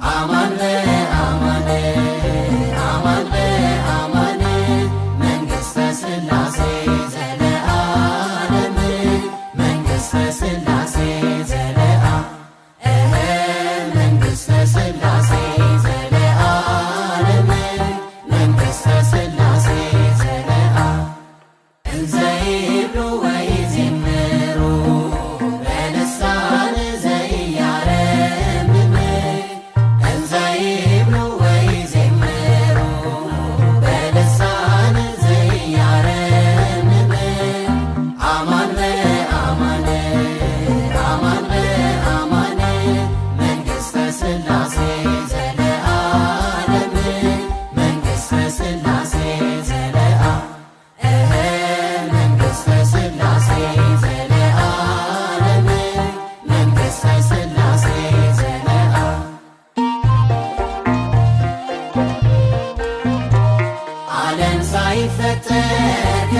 አማን በአማን፣ አማን በአማን፣ መንግሥተ ሥላሴ ዘለዓለም፣ መንግሥተ ሥላሴ ዘለዓ መንግሥተ ሥላሴ ዘለዓለም፣ መንግሥተ ሥላሴ ዘለዓ። እንዘ ይብሉ ወይዜምሩ በልሳን ዘኢያረምም፣ እንዘ ይብሉ ወይዜምሩ በልሳን ዘኢያረምም፣ አማን በአማን፣ አማን በአማን፣ መንግሥተ ሥላሴ ዘለዓለም፣ መንግሥተ ሥላሴ ዘለዓ መንግሥተ ሥላሴ ዘለዓለም፣ መንግሥተ ሥላሴ ዘለዓ። ዓለም ሳይፈጠር።